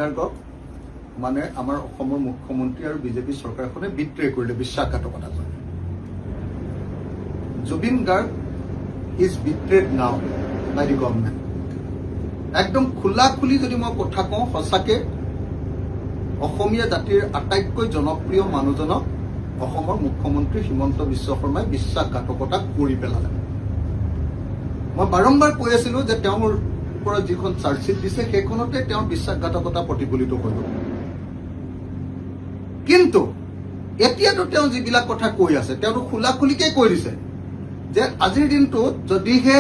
গাৰ্গক মানে আমাৰ অসমৰ মুখ্যমন্ত্ৰী আৰু বিজেপি চৰকাৰখনে বিট্ৰে কৰিলে, বিশ্বাসঘাতকতা কৰিলে। Zubeen Garg is betrayed now by the government. একদম খোলা খুলি যদি মই কথা কওঁ, সঁচাকে অসমীয়া জাতিৰ আটাইতকৈ জনপ্ৰিয় মানুহজনক অসমৰ মুখ্যমন্ত্ৰী হিমন্ত বিশ্ব শৰ্মাই বিশ্বাসঘাতকতা কৰি পেলালে। মই বাৰম্বাৰ কৈ আছিলো যে তেওঁৰ ওপৰত যিখন চাৰ্জশ্বিট দিছে, সেইখনতে তেওঁৰ বিশ্বাসঘাতকতা প্ৰতিফলিত হৈ গ'ল। কিন্তু এতিয়াতো তেওঁ যিবিলাক কথা কৈ আছে, তেওঁতো খোলা খুলিকে কৈ দিছে যে আজিৰ দিনটোত যদিহে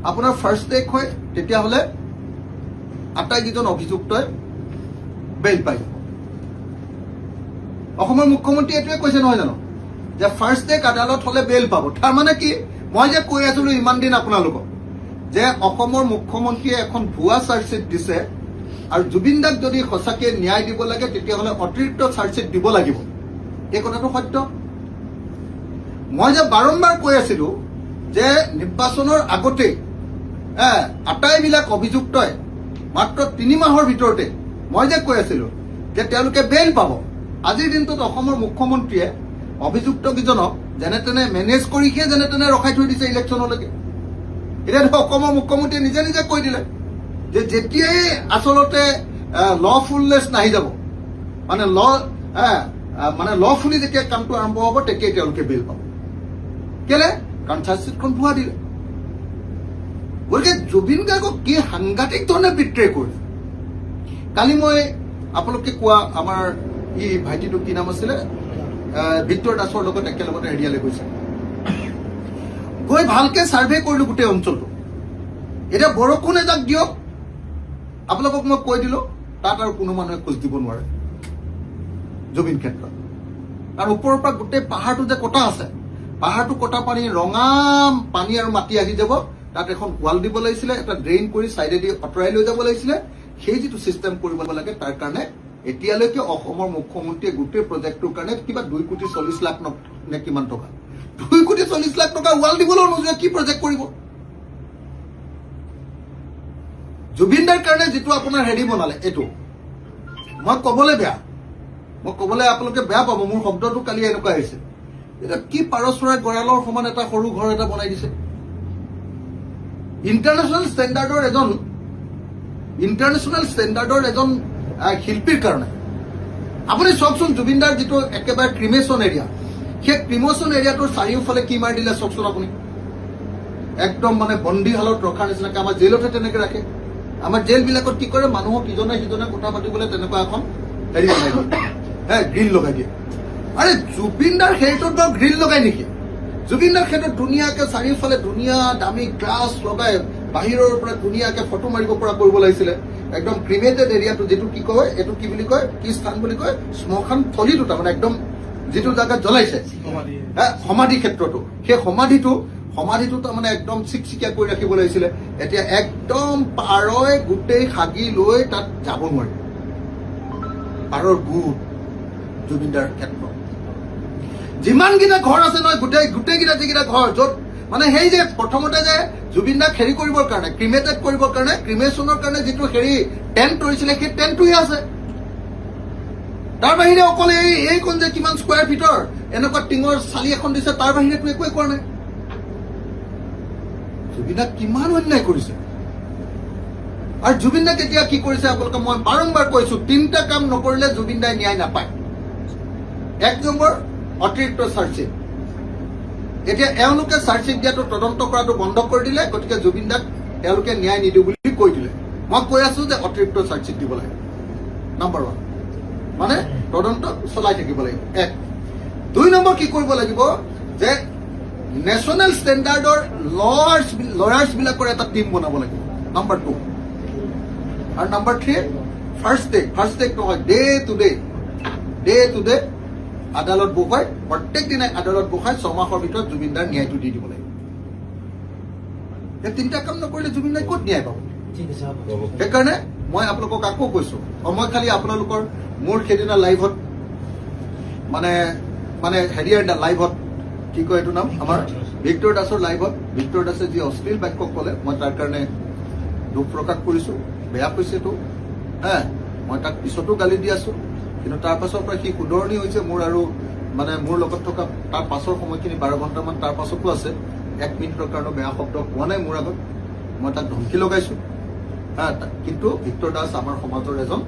আপোনাৰ ফাৰ্ষ্ট ট্ৰেক হয়, তেতিয়াহ'লে আটাইকেইজন অভিযুক্তই বেইল পাই যাব। অসমৰ মুখ্যমন্ত্ৰীয়ে এইটোৱে কৈছে নহয় জানো যে ফাৰ্ষ্ট ট্ৰেক আদালত হলে বেইল পাব? তাৰমানে কি, মই যে কৈ আছিলো ইমান দিন আপোনালোকক যে অসমৰ মুখ্যমন্ত্ৰীয়ে এখন ভুৱা চাৰ্জশ্বিট দিছে আৰু জুবিন দাক যদি সঁচাকে ন্যায় দিব লাগে, তেতিয়াহ'লে অতিৰিক্ত চাৰ্জশ্বিট দিব লাগিব, এই কথাটো সত্য। মই যে বাৰম্বাৰ কৈ আছিলো যে নিৰ্বাচনৰ আগতেই আটাইবিলাক অভিযুক্তই মাত্ৰ 3 মাহৰ ভিতৰতে, মই যে কৈ আছিলো যে তেওঁলোকে বেইল পাব, আজিৰ দিনটোত অসমৰ মুখ্যমন্ত্ৰীয়ে অভিযুক্তকেইজনক যেনে তেনে মেনেজ কৰিহে যেনে তেনে ৰখাই থৈ দিছে ইলেকশ্যনলৈকে। এতিয়া অসমৰ মুখ্যমন্ত্ৰীয়ে নিজে নিজে কৈ দিলে যে যেতিয়াই আচলতে লফুলনেছ নাহি যাব, মানে ল মানে লফুলি যেতিয়া কামটো আৰম্ভ হ'ব, তেতিয়াই তেওঁলোকে বেইল পাব। কেলে? কাৰণ চাৰ্জশ্বিটখন ভুৱা দিলে। গতিকে জুবিন গাৰ্গক কি সাংঘাতিক ধৰণে বিট্ৰে কৰিলে। কালি মই আপোনালোকে কোৱা আমাৰ ই ভাইটিটো কি নাম আছিলে, ভিক্টৰ দাসৰ লগত একেলগতে হেৰিয়ালৈ গৈছে, গৈ ভালকে ছাৰ্ভে কৰিলো গোটেই অঞ্চলটো। এতিয়া বৰষুণ এজাক দিয়ক, আপোনালোকক মই কৈ দিলো, তাত আৰু কোনো মানুহে খোজ দিব নোৱাৰে জুবিন ক্ষেত্ৰত। কাৰণ ওপৰৰ পৰা গোটেই পাহাৰটো যে কটা আছে, পাহাৰটো কটা পানী, ৰঙা পানী আৰু মাটি আহি যাব। তাত এখন ৱাল দিব লাগিছিলে, এটা ড্ৰেইন কৰি চাইডেদি আঁতৰাই লৈ যাব লাগিছিলে। সেই যিটো চিষ্টেম কৰিব লাগে, তাৰ কাৰণে এতিয়ালৈকে অসমৰ মুখ্যমন্ত্ৰীয়ে গোটেই প্ৰজেক্টটোৰ কাৰণে কিবা 2 কোটি 40 লাখ নে কিমান টকা, 2 কোটি 40 লাখ টকা ৱাল দিবলৈও নোযোৱা, কি প্ৰজেক্ট কৰিব? জুবিনদাৰ কাৰণে যিটো আপোনাৰ হেৰি বনালে, এইটো মই ক'বলৈ বেয়া, মই ক'বলৈ আপোনালোকে বেয়া পাব, মোৰ শব্দটো কালি এনেকুৱা আহিছে। এতিয়া কি পাৰ চৰাই গঁৰালৰ সমান এটা সৰু ঘৰ এটা বনাই দিছে। ইণ্টাৰনেশ্যনেল ষ্টেণ্ডাৰ্ডৰ এজন শিল্পীৰ কাৰণে আপুনি চাওকচোন, জুবিনদাৰ যিটো একেবাৰে ক্ৰিমেশ্যন এৰিয়া, সেই ক্ৰিমেশ্যন এৰিয়াটোৰ চাৰিওফালে কি মাৰি দিলে চাওকচোন আপুনি। একদম মানে বন্দীশালত ৰখাৰ নিচিনাকে। আমাৰ জেইলতহে তেনেকে ৰাখে। আমাৰ জেইলবিলাকত কি কৰে, মানুহক ইজনে সিজনে কথা পাতিবলৈ তেনেকুৱা এখন হেৰি বনাই দিয়ে, হে গ্ৰিল লগাই দিয়ে। আৰে জুবিনদাৰ সেইটোত বাৰু গ্ৰিল লগাই নেকি? জুবিনদাৰ ক্ষেত্ৰত ধুনীয়াকে চাৰিওফালে ধুনীয়া দামী গ্লাছ লগাই বাহিৰৰ পৰা ধুনীয়াকে ফটো মাৰিব পৰা কৰিব লাগিছিলে। একদম ক্ৰিমেটেড এৰিয়াটো যিটো কি কয়, এইটো কি বুলি কয়, কি স্থান বুলি কয়, শ্মশান থলীটো, তাৰমানে একদম যিটো জাগাত জ্বলাইছে, হে, সমাধি ক্ষেত্ৰটো, সেই সমাধিটো তাৰমানে একদম চিকচিকীয়া কৰি ৰাখিব লাগিছিলে। এতিয়া একদম পাৰই গোটেই সাগি লৈ তাত যাব নোৱাৰি, পাৰৰ গোট। জুবিনদাৰ ক্ষেত্ৰ যিমানকেইটা ঘৰ আছে নহয়, গোটেইকেইটা যিকেইটা ঘৰ য'ত মানে সেই যে প্ৰথমতে যে জুবিন দাক হেৰি কৰিবৰ কাৰণে, ক্ৰিমেটেড কৰিবৰ কাৰণে, ক্ৰিমেশ্যনৰ কাৰণে যিটো হেৰি টেণ্ট তৰিছিলে, সেই টেণ্টটোহে আছে। তাৰ বাহিৰে অকল এইকণ যে কিমান স্কুৱেৰ ফিটৰ এনেকুৱা টিঙৰ চালি এখন দিছে, তাৰ বাহিৰেতো একোৱে কৰা নাই। জুবিন দাক কিমান অন্যায় কৰিছে! আৰু জুবিন দাক এতিয়া কি কৰিছে আপোনালোকে, মই বাৰম্বাৰ কৈছো, তিনিটা কাম নকৰিলে জুবিন দাই ন্যায় নাপায়। এক নম্বৰ, অতিৰিক্ত চাৰ্জশ্বিট। এতিয়া এওঁলোকে চাৰ্জশ্বিট দিয়াটো, তদন্ত কৰাটো বন্ধ কৰি দিলে, গতিকে জুবিন দাক তেওঁলোকে ন্যায় নিদিওঁ বুলি কৈ দিলে। মই কৈ আছো যে অতিৰিক্ত চাৰ্জশ্বিট দিব লাগে, নাম্বাৰ ওৱান, মানে তদন্ত চলাই থাকিব লাগিব, এক। দুই নম্বৰ কি কৰিব লাগিব যে নেশ্যনেল ষ্টেণ্ডাৰ্ডৰ লয়াৰ্ছ বিলাকৰ এটা টীম বনাব লাগিব, নাম্বাৰ টু। আৰু number three, first day নহয়, ডে টু ডে আদালত বহুৱাই, প্ৰত্যেক দিনাই আদালত বহাই 6 মাহৰ ভিতৰত জুবিনদাৰ ন্যায়টো দি দিব লাগিব। এই তিনিটা কাম নকৰিলে জুবিন দাই ক'ত ন্যায় পাব? ঠিক আছে, হ'ব। সেইকাৰণে মই আপোনালোকক আকৌ কৈছো, মই খালি আপোনালোকৰ মোৰ সেইদিনা লাইভত মানে মানে হেৰিয়াৰ লাইভত, কি কয় এইটো নাম, আমাৰ ভিক্টৰ দাসৰ লাইভত ভিক্টৰ দাসে যি অশ্লীল বাক্য ক'লে, মই তাৰ কাৰণে দুখ প্ৰকাশ কৰিছো। বেয়া পাইছে এইটো, হে। মই তাক পিছতো গালি দি আছোঁ, কিন্তু তাৰ পাছৰ পৰা সি শুধৰণি হৈছে। মোৰ আৰু মানে মোৰ লগত থকা তাৰ পাছৰ সময়খিনি 12 ঘণ্টামান তাৰ পাছতো আছে, 1 মিনিটৰ কাৰণেও বেয়া শব্দ কোৱা নাই মোৰ আগত। মই তাক ধমকি লগাইছোঁ। হা, কিন্তু ভিক্টৰ দাস আমাৰ সমাজৰ এজন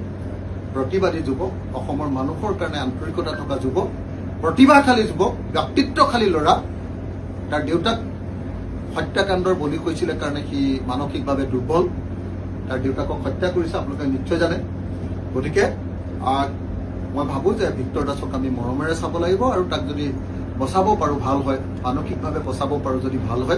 প্ৰতিবাদী যুৱক, অসমৰ মানুহৰ কাৰণে আন্তৰিকতা থকা যুৱক, প্ৰতিভাশালী যুৱক, ব্যক্তিত্বশালী ল'ৰা। তাৰ দেউতাক হত্যাকাণ্ডৰ বলি হৈছিলে কাৰণে সি মানসিকভাৱে দুৰ্বল। তাৰ দেউতাকক হত্যা কৰিছে, আপোনালোকে নিশ্চয় জানে। গতিকে মই ভাবোঁ যে ভিক্টৰ দাসক আমি মৰমেৰে চাব লাগিব আৰু তাক যদি বচাব পাৰোঁ ভাল হয়, মানসিকভাৱে বচাব পাৰোঁ যদি ভাল হয়।